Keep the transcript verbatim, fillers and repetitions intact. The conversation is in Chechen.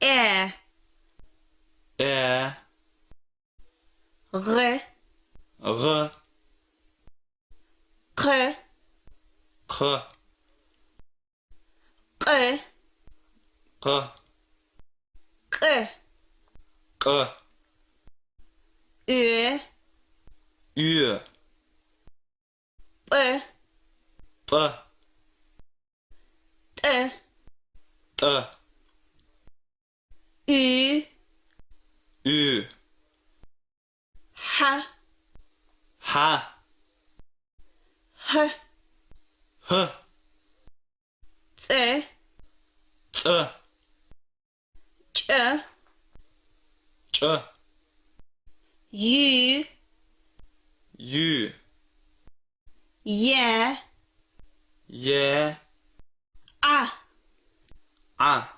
Ӏэ. Ӏэ. Гъэ. Гъэ. Къэ. Къэ. Къэ. Къэ. КӀэ. КӀэ. Ӏуэ. Ӏуэ. ПӀэ. ПӀэ. ТӀэ. ТӀэ. Ӏу. Ӏу. Хьэ. Хьэ. Хьэ. Хьэ. ЦӀэ. ЦӀэ. КӀэ. КӀэ. Ю. Ю. Е. Е. Ӏэ. Ӏэ.